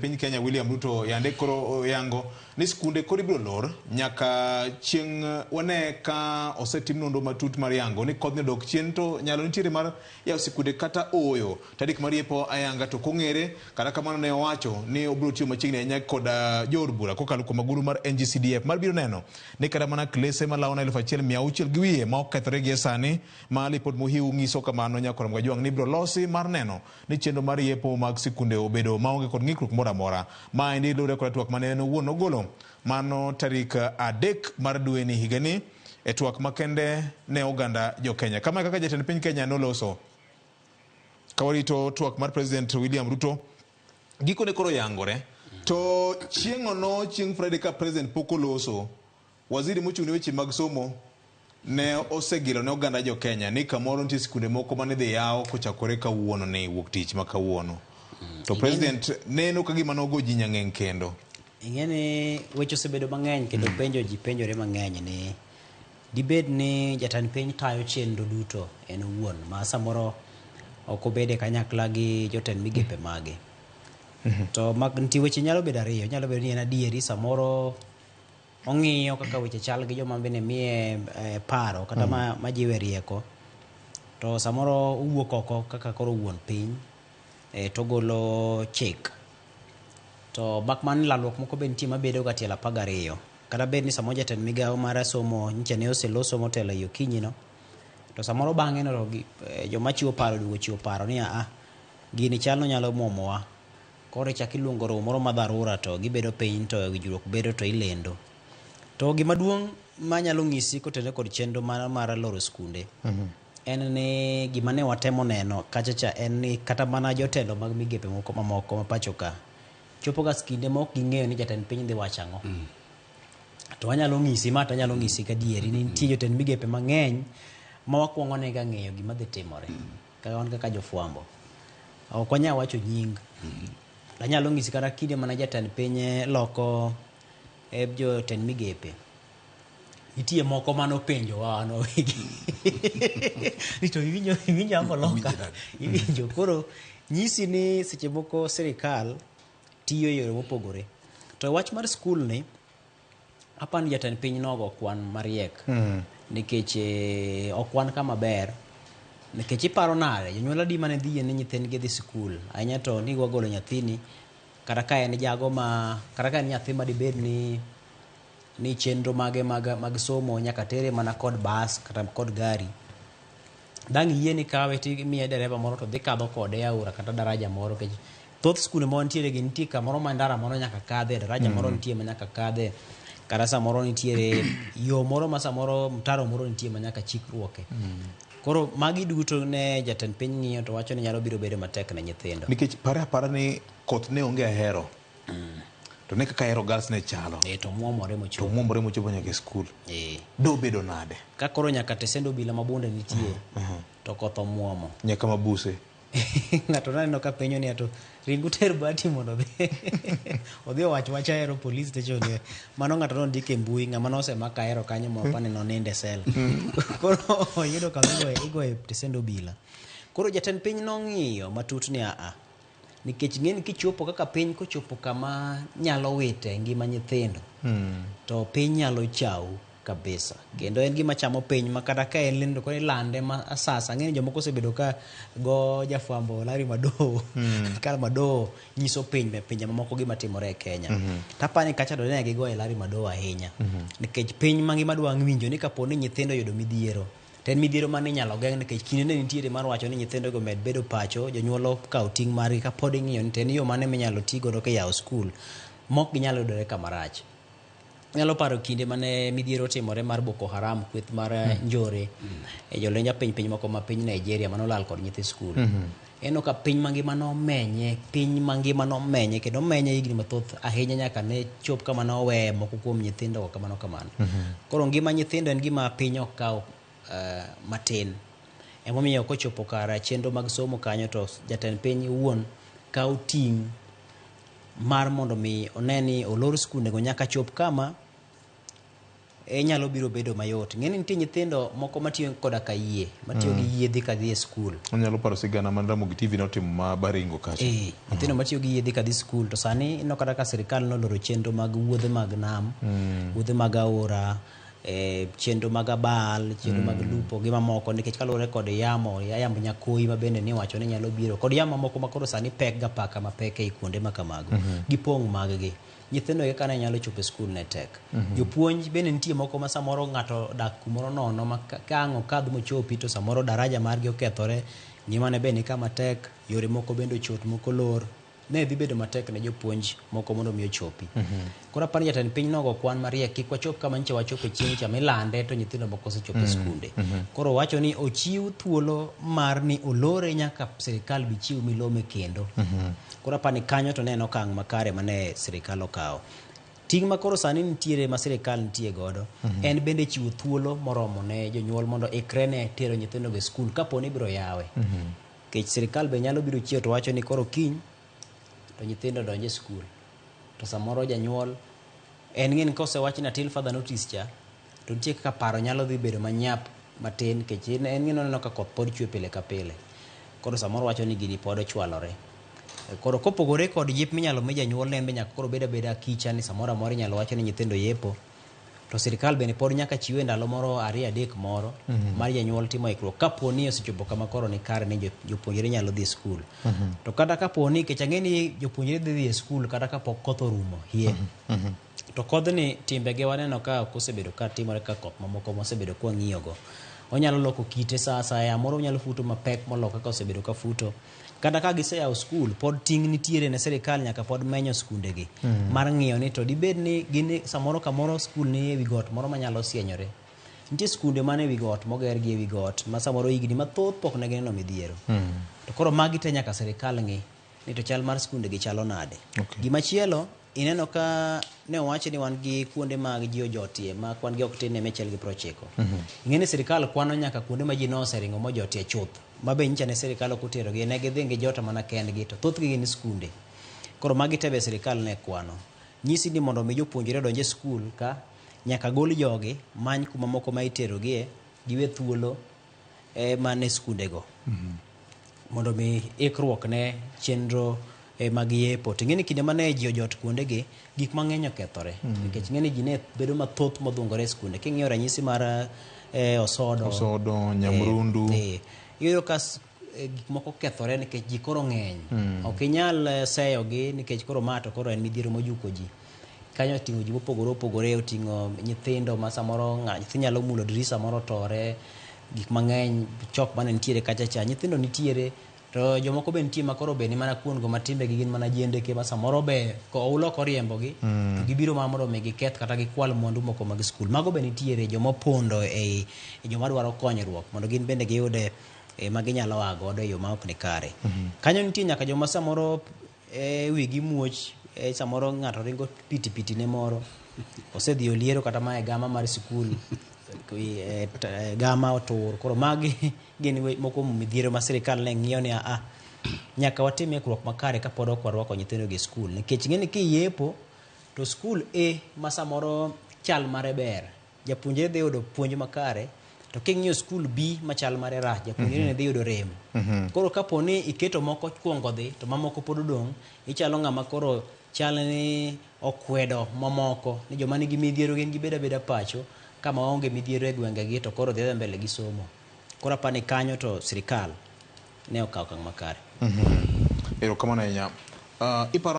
Piny Kenya William Ruto yande koro oyango ni skunde koro ibiro lor nyaka chieng' wane ka osetim nonro matut mar yango ni kodhni odok chien to nyalo nitiere mar yawo sikunde kata ooyo. Tarik mar yepo ayanga to ok ong'ere, kata kamano ne owacho ni obiro tiyo machiegni ahinya kod jood bura kokalo kuom agulu mar NGCDF mar biro neno ni kata mana klese malawona 1600 gi wiye ma okethore gie sani ma lipot mohiu ng'iso kamano Nyakorom Gajwang' ni ibiro losi mar neno ni chenro mar yepo mag sikunde obedo maonge kod ng'ikruok moro amora. Maendi luwore kod twak mane en owuon ogolo mano tarik 3 mar dweni higani e twak makende ne oganda jo Kenya. Kama e kaka jatend piny Kenya noloso. Ka warito twak mar President William Ruto, gikone koro yangore. To chieng'ono, chieng' Friday ka President pok oloso, Waziri mochung' ne weche mag somo ne osegilo ne oganda jo Kenya ni kamoro nitie sikunde moko mane idhi yaw kochakore kawuono ni wuok tich ma kawuono. To president neno ka gima nogo ji nyang'eng' kendo. Ing'e ni weche osebedo mang'eny kendo penjo ji penjore mang'eny ni dibed ni jatend piny tayo chenro duto en owuon ma samoro ok obede kanyakla gi jotend migepe mage. To mag nitie weche nyalo bedo ariyo, nyalo bedo ni en adieri samoro ong'iyo kaka weche chal gi joma bende miye eh, paro kata ma, ma jiwe rieko to samoro owuok oko kaka koro wuon piny eh, to ogolo chik to mak mana ni lalruok moko be nitie mabedo ga tielo 12 kata bed ni samoro jatend migawo mar somo nyicha ne oseloso motelo ei okinyi no to samoro bang'e no to eh, joma chiwo paro oduogo chiwo paro ni aa gini chal nonyalo muomowa Koro ichak iluongo romo moro ma dharura to gibedo piny to winjruok bedo to ilendo. To gima duong' manyalo nyisi kotenore kod chenro mar, mar loro skunde en ni gima ne watemo neno kacha cha en ni kata mana jotelo mag migepe moko mamoko ma pacho ka chopo ga kinde ma ok ging'eyo ni jatend piny dhi wacho ang'o. To anyalo nyisi ma to anyalo nyisi gadieri ni nitie jotend migepe mang'eny ma wakwongo nega ng'eyo gima dhi timore. Kaka wan kaka jofwambo. Ok wanyal wacho nying. Anyalo nyisi kata kinde mana jatend piny loko e jotend migepe. Nitie moko mane openjowa wan wawegi. Ni to iwinjo iwinjo ang'o loka. Iwinjo koro nyisi ni seche moko sirikal tiyo e yore mopogore. To e wach mar skul ni Apani ni jatend piny nogo kwan mariek nikech eh, ok wan kama ber nikech iparo nade jonyuol adi mane dhi yie ni nyithindgi dhi sikul ahinya to ni wagolo nyathini kata ka en jago ma kata ka en nyathi ma dibed ni ni chenro mage mag, mag somo nyaka tere mana kod bas kata kod gari dang' iyie ni kawe to imiye dereva moro to dhi kadho kode e aora kata daraja moro nikech thoth skunde ma wantiere gi nitie kamoro ma ndara moro nyaka kadhe daraja moro nitie ma nyaka kadhe kata samoro nitiere yo moro ma samoro mtaro moro nitie ma nyaka chikruoke koro magi duto ne jatend piny ng'iyo to wacho ni nyalo biro bedo matek ne nyithindo Nikech pare apara ni koth ne onge ahero. To ne kaka Ahero Girls ne chalo. Eh, to muomore To mochopo. muomore mochopo nyaka e skul. Eh. Dobedo nade? Ka koro nyaka tesend obila ma Bunde nitie to koth omuomo. Nyaka Mabuse. Ng'ato naneno ka penjo ni ato ring uter Bahati mondo odhi odhi owach wach Ahero police station. Mano ng'ato nondiko e mbui ng'ama nosemak Ahero kanyo ma apani nonindo e sel. Koro oyudo kama igoye igoye tesend obila. Koro jatend piny nong'iyo matut ni aa Nikech ing'eni kichopo kaka piny kochopo kama nyalo wite ngima nyithindo to piny nyalo chau kabisa. Kendo en gima chamo piny ma kata ka en lendo koro ilande ma asasa. Ang'e ni jomoko osebedo ka go jafwambo Larry Madowo ka Madowo nyiso piny pinje mamoko gima timore e Kenya. To aparo ni kacha to ne gigoye Larry Madowo ahinya. Nikech piny mangima dwa winjo ni kapo ni nyithindo oyudo midhiero To en midhiero mane inyalo geng' nikech kinde ne nitiere mar wacho ni nyithindo go med bedo pacho, jonyuol okaw ting' margi kapod ing'iyo ni to en yo mane minyalo ti godo kiyawo skul mok ginyal yudore kama rach. Anyalo paro kinde mane midhiero otimore mar Boko Haram, kweth mar njore e jolwenj apiny piny moko ma piny Nigeria mane olal kod nyithi skul. Ineno ka piny mangima nomenye, piny mangima nomenye kendo omenye higni mathoth ahinya nyaka ne chop kama noweye moko kuom nyithindo go kamano kamano. Koro ngima nyithindo en gima piny ok kaw matin. Emomiyo kochopo kar chenro mag somo kanyo to jatend piny owuon kawo ting' mar mondo mi one ni olor skunde go nyaka chop kama nyalo biro bedo mayot. Ng'e ni nitie nyithindo moko matiyo koda ka yie, matiyo gi yiedhi kadhi e skul. Anyalo paro sigana man Ramogi TV notimo ma Baringo kacha. Nyithindo matiyo gi yiedhi kadhi skul to sani ineno kata ka sirikal noloro chenro mag wuodhe mag nam, wuodhe mag aora, chenro mag abal, chenro mag lupo gi mamoko nikech kaluwore kod yamo, yamb nyakoi ma bende niwacho ni nyalo biro kod yamo mamoko ma koro sani pek ga paka mapek ei kuonde ma kamago. Gipong' mag gi. Nyithindo kaka ne nyalo chopo e skul ne tek. Jopuonj bende nitie moko ma samoro ng'ato odak kumoro nono ma ka ang' okadh mochopi to samoro daraja margi okethore, ngimane be ni kama tek, yore moko bende ochot moko olor. Ne dhi bedo matek ne jopuonj moko mondo mi ochopi. Koro aparo ni jatend piny nogo kwan mariek kik wachop kama nyicha wachope chieng' cha milande to nyithindo moko osechopo e skunde. Koro owacho ni ochiw thuolo mar ni olore nyaka sirikal bi chiw milome kendo. Koro aparo ni kanyo to ne en okang' makare mane sirikal okawo. Ting' ma koro sani nitiere ma sirikal nitie godo en bende chiwo thuolo moromo ne jonyuol mondo ikre ne tero nyithindo e skul kapo ni ibiro yawe. Nikech sirikal be nyalo biro chiewo to wacho ni koro kiny to nyithindo donj e skul. To samoro janyuol en ng'e ni kosewach ni until further notice cha to nitie kaka paro nyalo dhi bedo manyap matin nikech en ng'e ni oneno ka koth pod chwe pile ka pile. Koro samoro wacho ni gini pod ochwalore. Koro kopogore kod jip minyalo mi janyuol ne en be nyaka koro bed abeda kicha ni samoro amora inyalo wach ni nyithindo yepo. To sirikal bende pod nyaka chiwe ndalo moro ariyo adek moro mar janyuol timo ikruok kapo ni osechopo kama koro ni kare ni jopuonjre nyalo dhi e skul. To kata kapo ni nikech ang'e ni jopuonjre dhi dhi e skul kata kapok koth orumo hie. To kodhni timbege waneno ka ok osebedo ka timore ka koth mamoko mosebedo ka wang'iyogo. Onyalo loko kite sa asaya, moro onyalo futo mapek molo kaka osebedo ka futo. Kata ka giseyawo skul, pod ting' nitiere ne sirikal nyaka pod menyo skundegi mar ng'iyo ni to dibed ni gin samoro kamoro skul ni ewi got moro manyalo sienyore. Nitie skunde man ewi got moger gi ewi got ma samoro higni mathoth pok ne gineno midhiero. To koro magi te nyaka sirikal ng'i ni to chal mar skunde gi chalo nade. Gimachielo ineno ka ne owachi ni wan gi kuonde mag ji ojotie ma kwan gi ok tin ne 190. Ing'e ni sirikal kwano nyaka kuonde ma ji noseringo mojotie chuth. Ma be nyicha ne sirikal ok oterogi, ne gidhi gijota mana kendgi to thothgi gin skunde. Koro magi te be sirikal ne kwano. Nyisi ni mondo mi jopuonjre odonj e skul ka nyaka gol jogi, many kuma moko ma iterogie, giwe thuolo man e skundego. Mondo mi ikruok ne chenro mag yepo. To ing'e ni kinde mane ji ojot kuondegi, gik mang'eny okethore. Nikech ing'e ni ji ne bedo mathoth modhungore e skunde. King'iyo ranyisi mar Osodo. Osodo, Nyamrundu. Iyudo ka gik moko okethore nikech ji koro ng'eny. Ok inyal seyogi nikech koro ma to koro en midhiero mojuko ji. Kanyo oting'o ji mopogore opogore, oting'o nyithindo ma samoro nyathi nyalo mulo dirisa moro tore, gik mang'eny, chok mane nitiere kacha cha. Nyithindo nitiere, to jomoko be nitie ma koro be ni mana kuon go ma timbegi gin mana jendeke ma samoro be oula ok oriembogi to gibiro mana mondo mi giketh kata gikwal mwandu moko mag skul. Mago be nitiere joma opondo ei joma dwaro konyruok mondo gin bende giyude ma ginyalo a godo e yo ma ok ni kare. Kanyo nitie nyaka joma samoro wigi muoch, samoro ng'ato ringo piti piti ne moro, osedhi oliero kata ma e gama mar sikul, gama otur. Koro magi gin moko kuom midhiero ma sirikal ne ng'iyo ni a nyaka watim ikruok makare kapod ok warwako nyithindo gi e skul. Nikech ing'e ni kiyepo to skul A ma samoro chal mare ber, japuonjre dhi yudo puonj makare, to king'iyo skul B ma chal mare rach, japuonjre ne dhi yudo rem. Koro kapo ni iketo moko kuongo dhi to mamoko pod odong', ichalo ng'ama koro chal ni okwedo mamoko ni joma nigi midhiero gin gibed abeda pacho kama onge midhiero e gwengegi to koro dhi mbele gi somo. Koro aparo ni kanyo to sirikal ne okawo okang' makare. Erokamano ahinya. Iparo